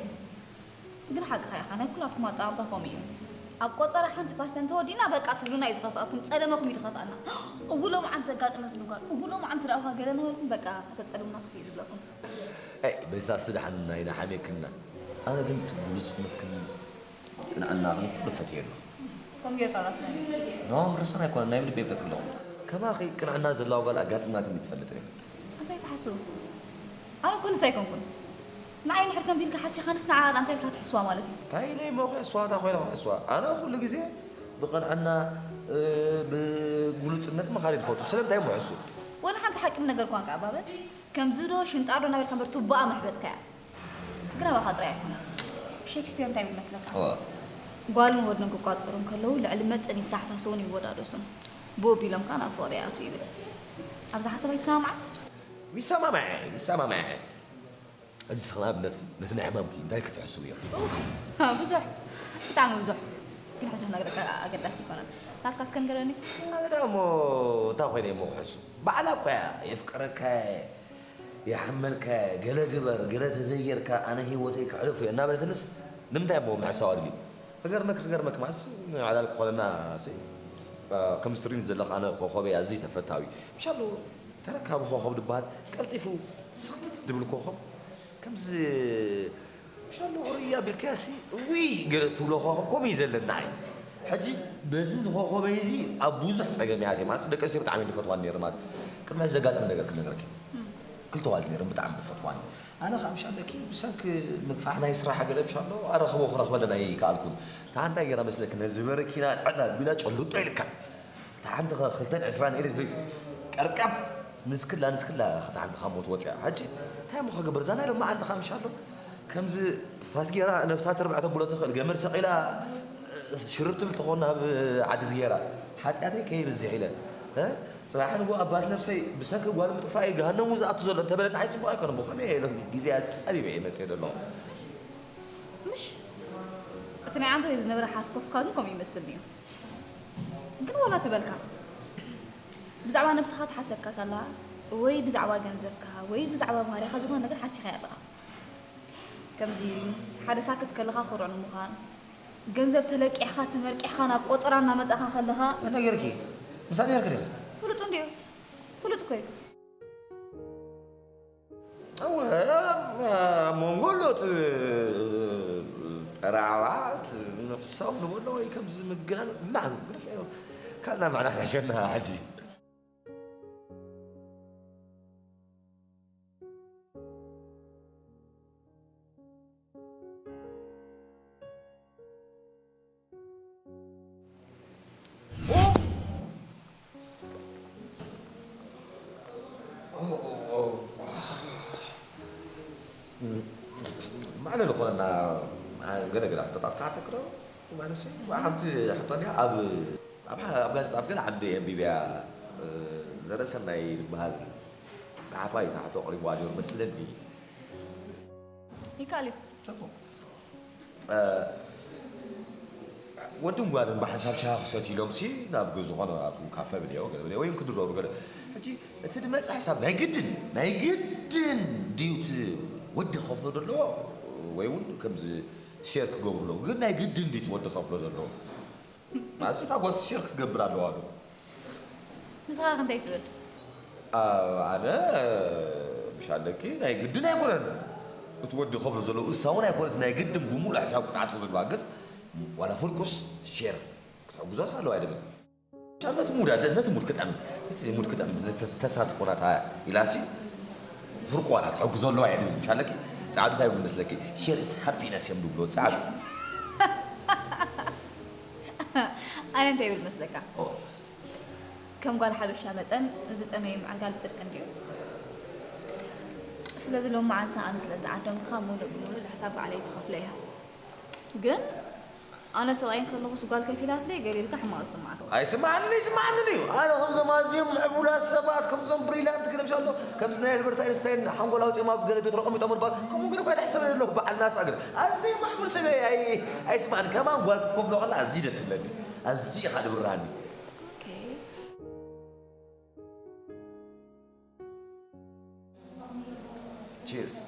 ግን ሓቅኻ ኢኻ ናይ ኩላትኩም ኣጠማምታ ከምኡ እዩ ኣብ ቆፀራ ሓንቲ ፓስተ እንተወዲእና በቃ ትብሉና እዩ ዝኸፍኣኩም ፀለመኹም እዩ ዝኸፍኣና እው ሎምዓንቲ ዘጋጠመትኒ ጓል እው ሎምዓንቲ ዝረኣኹዋ ገለ እናበልኩም በቃ ከተፀልሙና ክፍእ እዩ ዝብለኩም ኣይ በዛ ስዳሕን ናይና ሓሜክና ኣነ ግን እቲ ግሉፅነትክን ቅንዕናኽን ኩሉ ፈትየ ኣለኹ ከም ጌርካ ራስና ኖ ምርሳን ኣይኮነን ናይ ብልቢ ይብለክ ኣለኹ ከማኺ ቅንዕና ዘለዋ ጓል ኣጋጢማትኒ ትፈልጥ እየ እንታይ ትሓስቡ ኣነ እኮ ንሳ ኣይኮንኩን ንዓይ ንሕር ከምዚ ኢልካ ሓሲኻንስ ንዓ እንታይ ኢልካ ትሕስዋ ማለት እዩ እንታይ ኢለ እሞ ክሕስዋ እንታይ ኮይነ ክሕስዋ ኣነ ኩሉ ግዜ ብቕንዕና ብግሉፅነት ምኻድ ዝፈቱ ስለምንታይ እሞ ሕሱ ወላ ሓንቲ ሓቂ ነገር ኳንካ ኣባበ ከምዚ ዶ ሽንጣር ዶ እናበልካ እምበር ቱባኣ መሕበጥካያ ግን ኣባኻ ጥራይ ኣይኮነን ሼክስፒር እንታይ ይብል መስለካ ጓልን ወድን ክቋፀሩ እንከለዉ ልዕሊ መጠን ይተሓሳሰቡን ይወዳደሱን ብኡ ቢሎም ከዓ ናብ ፍቕሪ ይኣትዉ ይብል ኣብዚ ሓሳብ ኣይትሰማማዕን ይሰማማዕ ይሰማማዕ ሕጂ ስኽን ኣብነት ነቲ ናይ ሕማምኪ እንታይ ክትሕስቡ እዮም ብዙሕ ብጣዕሚ ብዙሕ ግን ሕጂ ክነግረካ ኣገዳሲ ይኮነን ናትካ እስከ ንገረኒ ኣነ ደኣ እሞ እንታይ ኮይነ እሞ ክሕሱ ባዕላ እኳ እያ የፍቀረካ እየ ይሓመልካ ገለ ግበር ገለ ተዘይጌርካ ኣነ ሂወተይ ከሕልፎ እየ እናበለትንስ ንምንታይ እሞ ምሕሳው ኣድልዩ ክገርመክ ክገርመክ ማስ ንዕላል ክኾነና ሲ ከም ስትሪን ዘለኽ ኣነ ኮኾበይ ኣዝዩ ተፈታዊ ምሻሎ ተረካቢ ኮኾብ ድበሃል ቀልጢፉ ስኽትት ድብል ኮኾብ ከምዚ ምሻሎ ቁርያ ቢልካያሲ ውይ ገለ ትብሎ ኮኾብ ከምኡ እዩ ዘለና ኣይ ሕጂ በዚ ዝኮኾበይ እዚ ኣብ ብዙሕ ፀገም እያ ማለት ደቂ ኣንስትዮ ብጣዕሚ ዝፈትዋን ነይሩ ማለት ቅድሚ ዘጋጥም ነገር ክነግረኪ ክልተ ዋል ነይሩ ብጣዕሚ ዝፈትዋን ኣነ ከዓ ምሻለኪ ብሰንኪ ምግፋሕ ናይ ስራሕ ገለ ምሻሎ ኣረክቦ ክረክበለን ኣይከኣልኩን እታ እንታይ ገይራ መስለኪ ነዚ በረኪና ዕላ ቢላ ጨሉጦ ኢልካ እታ ሓንቲ ክልተን ዕስራን ኤሌክትሪክ ቀርቀብ ንስክላ ንስክላ እታ ሓንቲ ካብ ሞት ወፅያ ሕጂ እንታይ እሞ ክገብር እዛ ናይ ሎማዓንቲ ከዓ ምሻሎ ከምዚ ፋስ ጌራ ነብሳ ተርባዕተ ብሎ ትኽእል ገመድ ሰቒላ ሽርብ ትብል ተኾን ናብ ዓዲ ዝጌራ ሓጢኣተይ ከይብዝሕ ኢለ እ? ጽባሕ ንግሆ ኣባት ነብሰይ ብሰንኪ ጓል ምጥፋእ እዩ ገሃነም ዝኣቱ ዘሎ እንተበለኒ ኣይጽቡቕ ኣይኮነን። ብኸመይ ኢሎም ግዜ ኣጻቢበ እየ መጽእ ዘሎ። ምሽ እቲ ናይ ዓንተወይ ዝነበረ ሓፍ ኮፍካ ግን ከምኡ ይመስል እዩ። ግን ዋላ ትበልካ ብዛዕባ ነብስኻ ትሓተካ ከላ ወይ ብዛዕባ ገንዘብካ ወይ ብዛዕባ ባህሪኻ ዝኾነ ነገር ሓሲኻ ኣለኻ። ከምዚ ሓደ ሳክት ከለኻ ኩሩዕ ንምዃን፣ ገንዘብ ተለቂሕኻ ተመርቂሕኻ ናብ ቆጠራ እናመጻእካ ከለኻ መን ነገርኪ? ምሳሌ ነርክ ዲኺ? ፍሉጥ እንድዩ። ፍሉጥ እኮ እዩ። እወ ኣብ መንጎ ኣሎት ጠራዕባት ንሕሳብ ንበሎ ወይ ከምዚ ምግናን ላን ግደፍ ካልና ማዕና ሓሸና ሕጂ ማዕለ ዝኾነና ገለ ገለ ሕቶታት ክሓተክዶ ማለት ሓንቲ ሕቶ እንዲያ ኣብ ኣብ ጋዜጣ ኣብ ገለ ዓንዲ ኣንቢብያ ዘረሰናይ ዝበሃል ጸሓፋይ እታ ሕቶ ኣቕሪብዋ ነይሩ መስለኒ ይከኣል እዩ። ወድን ጓልን ብሓንሳብ ሻሂ ክሰትዩ ኢሎም ሲ ናብ ዝኾነ ኣብኡ ካፈ ብልዮ ገለ ብልዮ ወይም ክድረሩ ገለ ሕጂ እቲ ድመጽ ሓሳብ ናይ ግድን ናይ ግድን ድዩ እቲ ወዲ ክኸፍሎ ዘለዎ ወይ እውን ከምዚ ሼር ክገብሩ ኣለዉ ግን ናይ ግድን ድዩ እቲ ወዲ ክኸፍሎ ዘለዎ ማለት እታ ጓል ሼር ክገብር ኣለዋ ዶ ንስኻ እንታይ ትብል? ኣነ ምሽ ኣለኪ ናይ ግድን ኣይኮነን እቲ ወዲ ከፍሎ ዘለዎ እሳ እውን ኣይኮነት ናይ ግድን ብሙሉእ ሕሳብ ክትዓጽው ዘለዋ ግን ዋላ ፍርቁስ ሼር ክትሕግዞስ ኣለዋ ኣይደብል ነቲ ሙድ ኣደስ ነቲ ሙድ ክጠም ነቲ ሙድ ክጠም ተሳትፎ ናታ ኢላሲ ፍርቁ ዋላ ትሕግዞ ኣለዋ ኣይደብል ምሽ ኣለኪ ጻዕዱ እንታይ ይብል መስለኪ ሼር is happiness እዮም ዝብሎ ጻዕዱ ኣነ እንታይ ይብል መስለካ ከም ጓል ሓበሻ መጠን ዝጠመዩ ምዕጋል ፅድቂ እንድዩ ስለዚ ሎማዓንቲ ኣነ ስለ ዝዓደምኩኻ ሙሉእ ብሙሉእ እዚ ሕሳብ ባዕለይ ክኸፍሎ እየ ግን ኣነ ሰብኣይ እንከለኹስ ጓል ከፊላትለይ ገሊልካ ሕማቕ ዝስምዓካ ኣይስምዓንን ኣይስምዓንን እዩ ኣነ ከምዞም ኣዝዮም ምዕቡላት ሰባት ከምዞም ብሪላንት ክለምሻሎ ከምዚ ናይ ኣልበርት ኣይንስታይን ሓንጎል ኣውፅኦም ኣብ ገለ ቤት ረቐሚጦም ባ ከምኡ ግን እኳ ይሕሰበኒ ኣለኹ በዓል ናሳ ግን ኣዝየ ምዕቡል ሰብ እየ ኣይስምዓን ከማን ጓል ክትከፍሎ ከላ ኣዝዩ ደስ ይብለኒ ኣዝዩ ኢኻ ድብርሃኒ Okay. Cheers.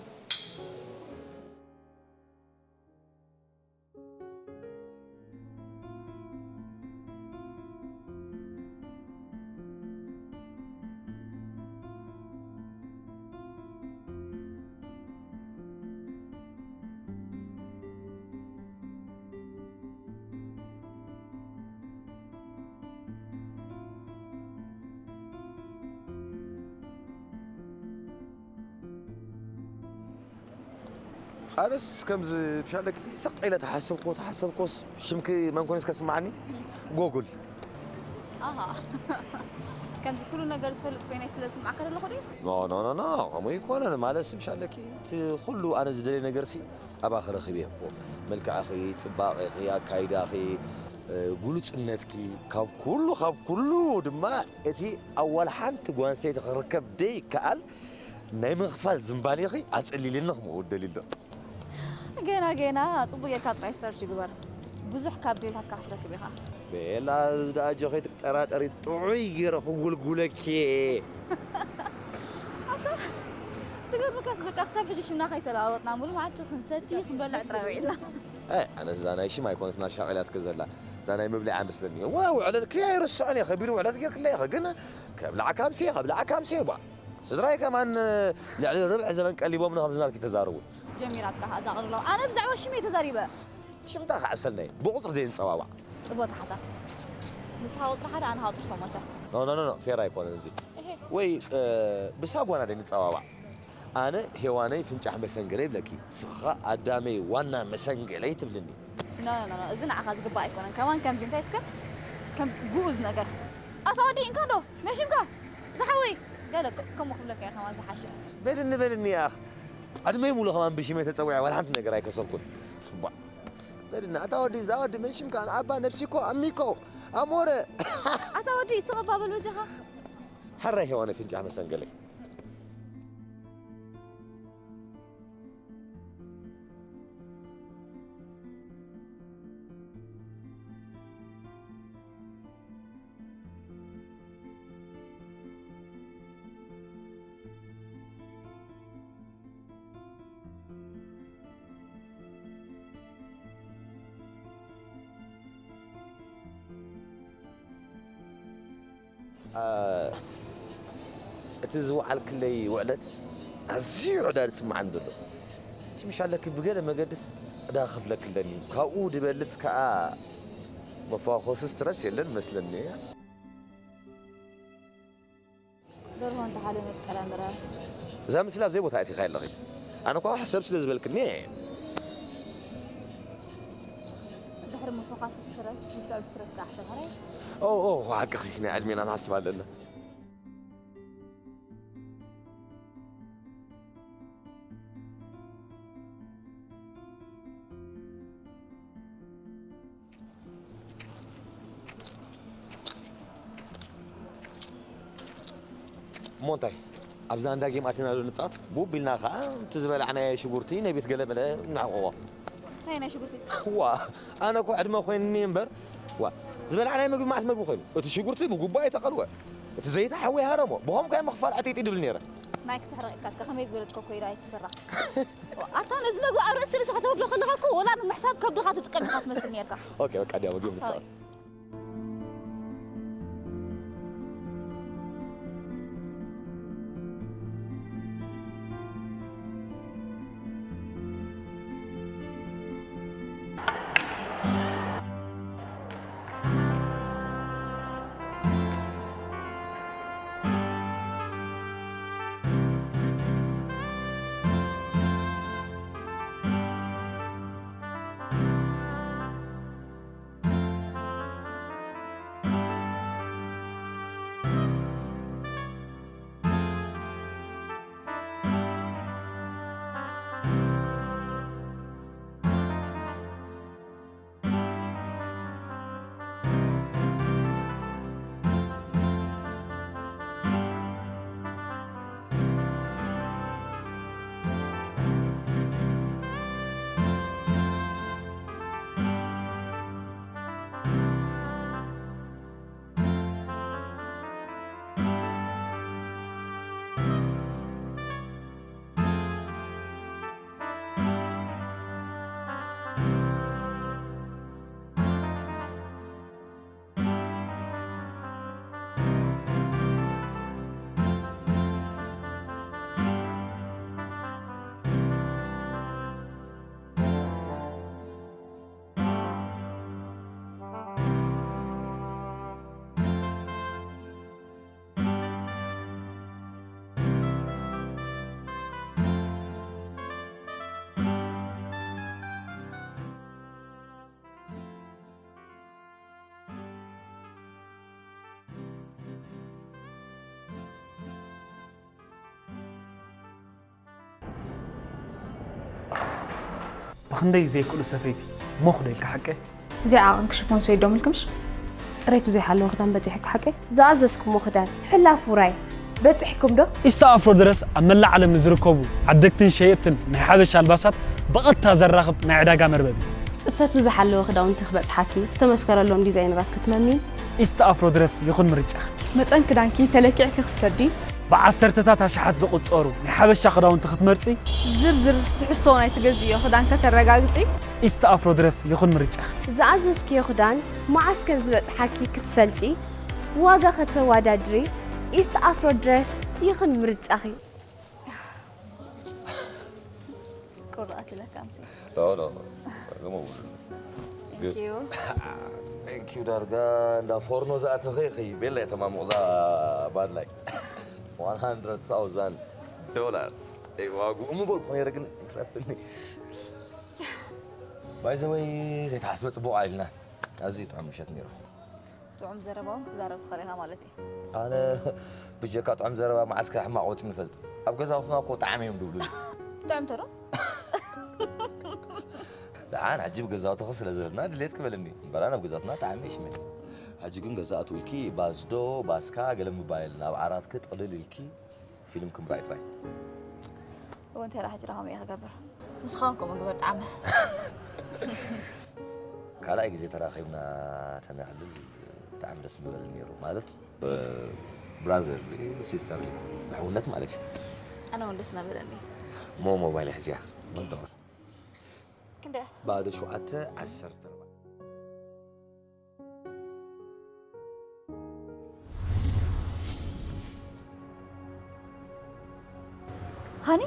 ኣነስ ከምዚ ብሻለኪ ሰቕ ኢለ ተሓሰብኮ ተሓሰብኮስ ሽምኪ መን ኮንስ ከስምዓኒ ጎጉል ኣሃ ከምዚ ኩሉ ነገር ዝፈልጥ ኮይነ ስለ ዝስምዓካ ዘለኹ ድዩ? ኖ ኖ ኖ ኖ ከምኡ ይኮነን ማለትሲ ብሻለኪ እቲ ኩሉ ኣነ ዝደልየ ነገርሲ ኣባኺ ረኺበ እኮ መልክዕኺ፣ ጽባቐኺ፣ ኣካይዳኺ፣ ግሉጽነትኪ ካብ ኩሉ ካብ ኩሉ ድማ እቲ ኣዋል ሓንቲ ጓል ኣንስተይቲ ክርከብ ደይከኣል ናይ ምኽፋል ዝንባሌኺ ኣጸሊልኒ ክምእወደሊ ኣሎ። ገና ገና ጽቡቅ ጌርካ ጥራይ ሰርች ግበር ብዙሕ ካብ ድሌታትካ ክትረክብ ኢኻ። ቤላ እዚ ደኣ ኣጆኺ ኣይትጠራጠሪ ጥዑይ ጌረ ክጉልጉለኪ እየ። ኣታ ዝገርመካስ በቃ ክሳብ ሕጂ ሽምና ከይተለዋወጥና ሙሉ መዓልቲ ክንሰቲ ክንበልዕ ጥራይ ውዒልና። ኣይ ኣነስ እዛ ናይ ሽም ኣይኮነትና ሻቒላትኪ ዘላ እዛ ናይ ምብሊዓ መስለኒ። እወ ውዕለትኪ ኣይርስዖን እየ ከቢድ ውዕለት ጌርክለይ ኢኺ ግን ከብልዓካ ኣምስየ ከብልዓካ ኣምስየ ቧ። ስድራይ ከማን ልዕሊ ርብዒ ዘበን ቀሊቦምኒ ከምዚ ናትኪ ተዛረቡ። ጀሚራትካ እዛ ቅልውላው። ኣነ ብዛዕባ ሽመይ ተዛሪበ። ሽምታ ክዓብሰልና እዩ። ብቁፅሪ ዘይንፀዋዋዕ። ፅቡቅ ኣተሓሳብ። ንስኻ ቁፅሪ ሓደ ኣነ ከዓ ቁፅሪ ሸሞንተ። ኖ ኖ ኖ ኖ ፌር ኣይኮነን እዚ። እሄ። ወይ ብሳጓና ደይ ንፀዋዋዕ። ኣነ ሄዋነይ ፍንጫሕ መሰንገለይ ይብለኪ። ንስኻ ኣዳመይ ዋና መሰንገለይ ትብልኒ። ኖ ኖ ኖ እዚ ንዓኻ ዝግባእ ኣይኮነን። ከማን ከምዚ እንታይ እስከ ከም ግኡዝ ነገር። ኣታ ወዲ እንካ ዶ መሽምካ ዝሓወይ ገለ ከምኡ ክብለካ እየ ከማን ዝሓሸ። በልኒ በልኒ ኣኽ ዕድመይ ሙሉ ከማን ብሽመይ ተጸዊዐ ዋላ ሓንቲ ነገር ኣይከሰብኩን። ቧ። በልና፣ ኣታ ወዲ፣ እዛ ወዲ መን ሽምካ? ኣባ ነፍሲኮ፣ ኣሚኮ፣ ኣሞረ። ኣታ ወዲ፣ ስቕ እባ በል በጃኻ። ሕራይ ሄዋነ ፍንጫሕ መሰንገለይ። አ፣ እቲ ዝወዓልክለይ ውዕለት ኣዝዩ ዕዳ ዝስምዓኒ ዘሎ። እቲ ምሽ ኣለኪ ብገለ መገድስ ዕዳ ክኸፍለኪ ኣለኒ። ካብኡ ዝበልጽ ከኣ መፋኾሲ ስትረስ የለን መስለኒ። ደርሆ እንተሓለመት ጥራምረ። እዛ ምስሊ ኣብ ዘይቦታ ኣእቲኻ ኣለኺ። ኣነ እኳ ሕሰብ ስለ ዝበልክኒ እየ። ድሕሪ ምፍዃስ ስትረስ፣ ዝስዕብ ስትረስ ከዓ ሕሰብ ሕራይ። ኦ፣ ኦ፣ ሓቅኺ፣ ናይ ዕድሜና ንሓስብ ኣለና። እሞ እንታይ? ኣብዛ እንዳ ጌም ኣቲና ዶ ንጻወት? ቡብ ኢልና ኸዓ እቲ ዝበላዕናዮ ሽጉርቲ ናይ ቤት ገለመለ ንዕቕቦ። እንታይ ናይ ሽጉርቲ? ዋ፣ ኣነ እኮ ዕድመ ኮይንኒ እምበር፣ ዋ፣ ዝበላዕናዮ ምግቢ መዓስ ምግቢ ኮይኑ? እቲ ሽጉርቲ ብጉባ ኣይተቐልወ። እቲ ዘይቲ ሓዊ ሃረሞ። ብኸምኡ ከኣ ምኽፋል ዕጢጢ ድብል ነይረ። ማይክ ተሕርቕ ኢልካ እስከ ከመይ ዝበለት ኮኮይራ ኣይትስበራ። ኣታ ነዚ መግቢ ኣብ ርእሲ ርእሲ ከተወርዶ ከለኻ እኮ ወላ ንምሕሳብ ከብድኻ ትጥቀም ኢኻ ትመስል ነርካ። ኦኬ፣ በቃ ዲያ መግቢ ሓሳዊ። ንጻወት። ብኽንደይ ዘይክእሉ ሰፈይቲ ሞኽ ዶ ኢልካ ሓቀ? እዚኣ ዓቐንኪ ሽፎን ሰይዶ ምልክምሽ? ጽሬቱ ዘይሓለወ ክዳን በጺሕኪ ሓቀይ? ዝኣዘዝኩሞ ክዳን፣ ሕላፍ ውራይ፣ በጺሕኩም ዶ? ኢስታ ኣፍሮ ድረስ ኣብ መላእ ዓለም ንዝርከቡ ዓደግትን ሸየጥትን ናይ ሓበሻ ኣልባሳት ብቐጥታ ዘራኽብ ናይ ዕዳጋ መርበብ እዩ። ጽፈቱ ዝሓለወ ክዳውንቲ ክበጽሓኪ፣ ዝተመስከረሎም ዲዛይነራት ክትመሚ። ኢስታ ኣፍሮ ድረስ ይኹን ምርጫኺ። መጠን ክዳንኪ ተለኪዕኪ ክትሰዲ። ብዓሰርተታት ኣሽሓት ዝቑጸሩ ናይ ሓበሻ ክዳውንቲ ክትመርጺ። ዝርዝር ትሕዝቶ ናይቲ ገዝእዮ ክዳን ከተረጋግጺ። ኢስታ ኣፍሮ ድረስ ይኹን ምርጫኺ። ዝኣዘዝክዮ ክዳን መዓስ ከም ዝበጽሓኪ ክትፈልጢ፣ ዋጋ ከተወዳድሪ፣ ኢስት ኣፍሮ ድረስ ይኹን ምርጫኺ። ቁራዕ ትለካ ኣምሲ። ኖ፣ ኖ፣ ኖ። ጸገም የብሉን። Thank you። Thank you ዳርጋ እንዳ ፎርኖ ዝኣተኸ ኢኺ። ቤላ የተማሙቕ እዛ ባድላይ። One hundred thousand dollar። እይ፣ ዋግኡ ምበልኩ ነይረ ግን ትረፍኒ። By the way፣ ዘይተሓስበ ጽቡቕ ኣይልና። ኣዝዩ ጥዑም ምሸት ነይሩ። ጥዑም ዘረባ እውን ክትዛረብ ትኽእል ኢኻ ማለት እዩ። ኣነ ብጀካ ጥዑም ዘረባ መዓስ ከ ሕማቕ ወጺኡ ንፈልጥ። ኣብ ገዛውትና እኮ ጣዕሚ እዮም ድብሉኒ። ጥዕምቲ ዶ? ደሓን ሕጂ ብገዛውትኺ ስለ ዘለና ድሌት ክበልኒ እምበራ ናብ ገዛውትና ጣዕሚ ይሽመት። ሕጂ ግን ገዛ ኣትውልኪ ባዝዶ ባስካ ገለ ምባል ናብ ዓራትኪ ጥቕልል ኢልኪ ፊልም ክምራይ ጥራይ። እውን ተራ ሕጂ ዳኸም እየ ክገብር። ንስኻውን ከምኡ ግበር ጣዕመ። ካልኣይ ግዜ ተራኺብና ተነዕልል ብጣዕሚ ደስ ምበለኒ ነይሩ። ማለት ብራዘር ሲስተር ብሕውነት ማለት እዩ። ኣነ እውን ደስ ነበረኒ። ሞ ሞባይል ሕዝያ ክንደ ባዶ ሸውዓተ ዓሰርተ ኣርባዕተ። ሃኒ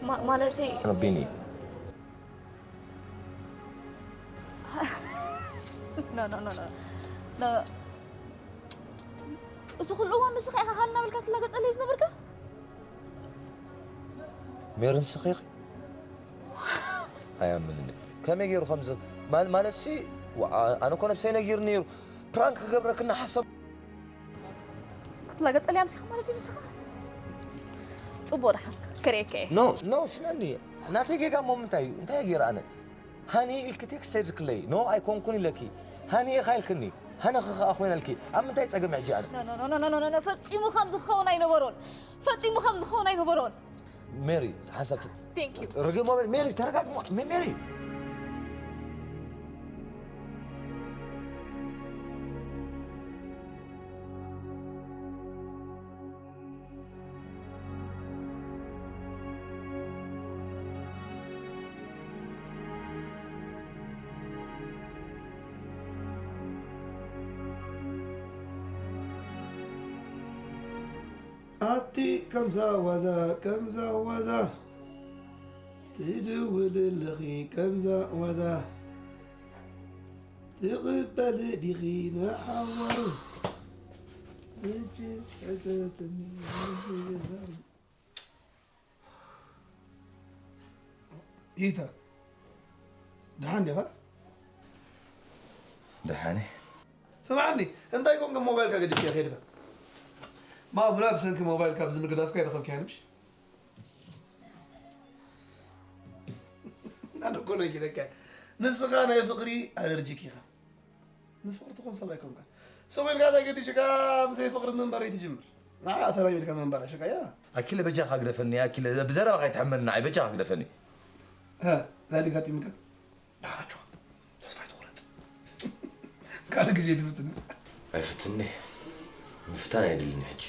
ማ- ማለተይ ቢኒ ኖ ኖ ኖ ኖ ኖ። እዚ ኩሉ እዋን ንስኻ ኢኻ ሃኒ እናበልካ ትላገጸለይ ዝነበርካ? ሜሪ ንስኺ ኢኺ? ኣይኣምንን። ከመይ ገይሩ ከምዚ ማል- ማለት ሲ ዋ- ኣነ እኮ ነብሰይ ነጊሩ ነይሩ ፕራንክ ክገብረክና ሓሰብ ክትላገጸለይ ኣምሲኻ ማለት እዩ ንስኻ? ጽቡቕ ደሓን ክርእየካ እየ። ኖ ኖ ስመኒ ናተይ ጌጋ እሞ ምንታይ እዩ እንታይ ገይረ ኣነ ሃኒ ኢልኪ ቴክስት ሰድክለይ ኖ ኣይኮንኩን ኢለኪ ሃኒ ኢኻ ኢልክኒ ሃነ ኸኸኣ ኮይነልኪ ኣብ ምንታይ ጸገም ሕጂ ኣነ ኖ ኖ ኖ ኖ ኖ ኖ ፈጺሙ ከምዚ ክኸውን ኣይነበሮን። ፈጺሙ ከምዚ ክኸውን ኣይነበሮን። ሜሪ ሓንሳብ Thank you. ርግሞ ሜሪ ተረጋግሞ ሜሪ ኣቲ ከምዛ ዋዛ ከምዛ ዋዛ ትድውል ኣለኺ ከምዛ ዋዛ ትቕበል ዲኺ ንሓዋሩ እጅ ሕተትኒ ይታ ደሓን ዲኻ? ደሓነ ስምዓኒ እንታይ ኮንካ ሞባይልካ ገዲፍካ ከይድካ ማሙላ ብሰንኪ ሞባይል ካብ ዝምግዳፍካ ይረኸብካ ምሽ ኣነ እኮ ነጊረካ ንስኻ ናይ ፍቕሪ ኣለርጂክ ኢኻ ንፍቕሪ ትኾን ሰብ ኣይኮንካ ሰው ኢልካ እንታይ ገዲሽካ ብዘይ ፍቕሪ ምንባር ኣይትጅምር ንዓ ተላሚድካ ምንባር ኣሸካ ያ ኣኪለ በጃኻ ግደፈኒ ኣኪለ ብዘረባ ከይትሕመኒ ንዓይ በጃኻ ግደፈኒ እንታይ ድጋጢምካ ዳሓራችዋ ተስፋ ኣይትቑረፅ ካልእ ግዜ ትፍትን ኣይፍትኒ ምፍታን ኣይድልን ሕጂ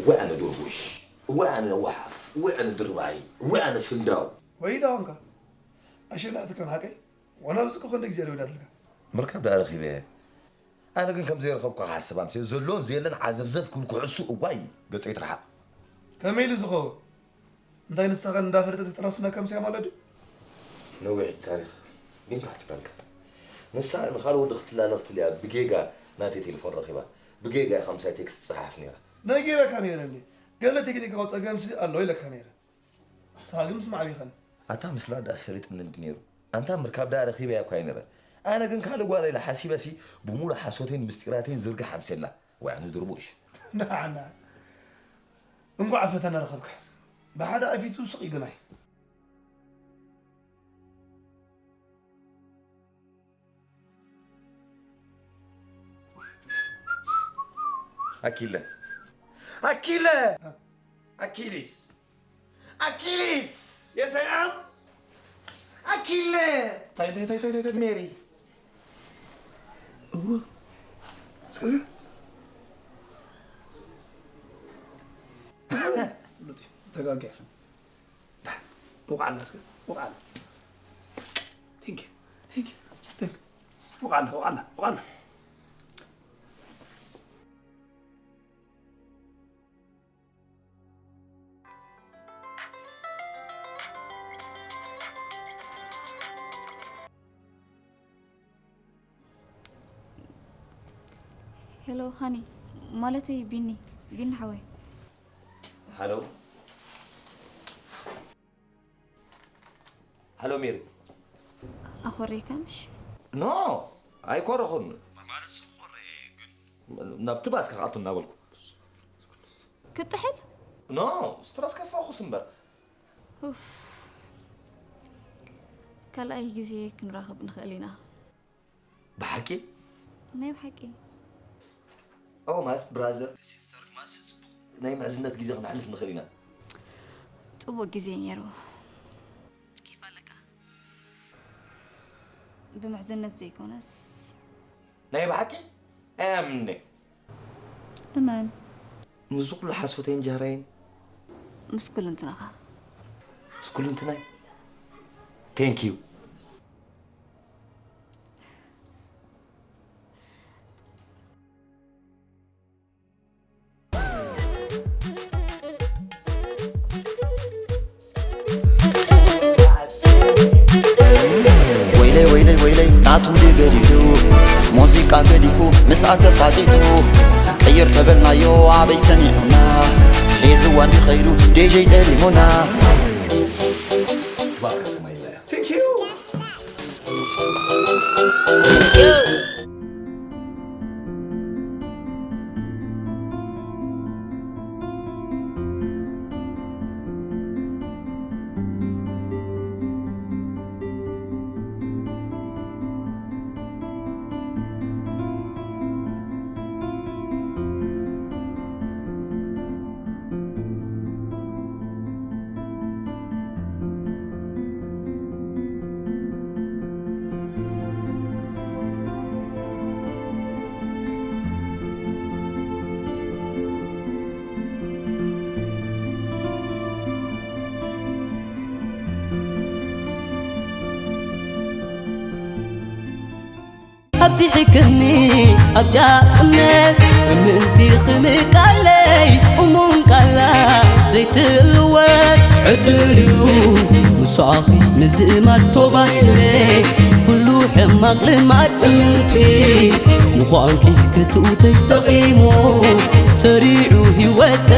እዋይ ኣነ ድርቡሽ እዋይ ኣነ ወሓፍ እዋይ ኣነ ድርባይ እዋይ ኣነ ስንዳው ወይ ዳዋንካ ኣሸናእትካ ንሓቀይ ዋላ ኣብዚ እኮ ክንደ ግዜ ደዊዳትልካ ምርካብ ደኣ ረኺበ ኣነ ግን ከም ዘይረኸብኩ ክሓስብ ኣምስየ ዘሎን ዘየለን ዓዘፍዘፍ ክብል ክሕሱ እዋይ ገጸይ ትርሓቕ ከመይ ኢሉ ዝኸውን እንታይ ንስኻ እንዳፈለጠት ተራስና ከምስያ ማለት ድዩ ነዊሕ ታሪኽ ግን ካሕፅረልካ ንሳ ንኻል ወዲ ክትላለ ክትልያ ብጌጋ ናተይ ቴሌፎን ረኺባ ብጌጋ ኢኻ ምሳይ ቴክስት ትፅሓፍ ነይራ ነጊረካ ነይረ እንዴ ገለ ቴክኒካዊ ጸገምሲ ኣሎ ኢለካ ነይረ ንስኻ ግን ምስማዕ ቢኸን ኣታ ምስላ ዳ ሰሊጥኒ እንዲ ነይሩ ኣንታ ምርካብ ዳ ረኺበያ እኳ ኣይነረ ኣነ ግን ካልእ ጓል ኢለ ሓሲበሲ ብሙሉ ሓሶተይን ምስጢራተይን ዝርግሕ ኣምሴላ ወይ ኣነ ድርቡሽ ንዓና እንኳዕ ፈተና ረኸብካ ብሓደ ኣፊቱ ስቕ ይግናይ ኣኪለ ኣኪለ ኣኪሊስ ኣኪሊስ የሰያም ኣኪለ ታይ ታይ ታይ ታይ ታይ ሜሪ እወ እስከ ተጋጊያ ውቃዕና እስከ ውቃዕና ቴንክ ዩ ቴንክ ዩ ቴንክ ዩ ውቃዕና ውቃዕና ውቃዕና ሄሎ ሃኒ ማለተይ ቢኒ ቢኒ ሓወይ ሃሎ ሃሎ ሜሪ ኣኾሬካ ምሽ ኖ ኣይኮረኹን ማለት ሰብ ኮረ ግን ናብቲ ባስ ክኣቱ እናበልኩ ክጥሕል ኖ፣ ስትረስካ ፎኩስ እምበር። ኡፍ። ካልኣይ ግዜ ክንራኸብ ንኽእል ኢና። ብሓቂ? ናይ ብሓቂ። ኦ፣ ማለት ብራዘር፣ ሲስተር፣ ማለት ጽቡቕ ናይ ምሕዝነት ግዜ ክነሕልፍ ንኽእል ኢና። ጽቡቕ ግዜ ነይሩ። ኬፍ ኣለካ። ብምሕዝነት ዘይኮነስ። ናይ ብሓቂ? ኣያምነ። እመን። ምስዚ ኩሉ ሓሶተይን ጃህራይን? ምስ ኩልንትናኻ። ምስ ኩልንትናይ? Thank you። ወይለይ ወይለይ ወይለይ ናቱ እንዲ ገዲዱ ሙዚቃ ገዲፉ ምስኣ ተፋጢጡ ቅይር ተበልናዮ ኣበይ ሰሚዑና ሒዝዋ እንዲ ኸይዱ ዲጀይ ጠሊሙና ክባስካ ሰማይ ኢላያ። ኣብዚሕክኒ ኣብ ጫፍ እምነት እምንቲ ክምቃለይ እሙን ቃላ ዘይትልወጥ ዕድል እዩ ምሳኺ ምዝማድ ቶባይለ ኩሉ ሕማቕ ልማድ እምንቲ ምዃንኪ ክትውተይ ጠቒሙ ሰሪዑ ህይወተ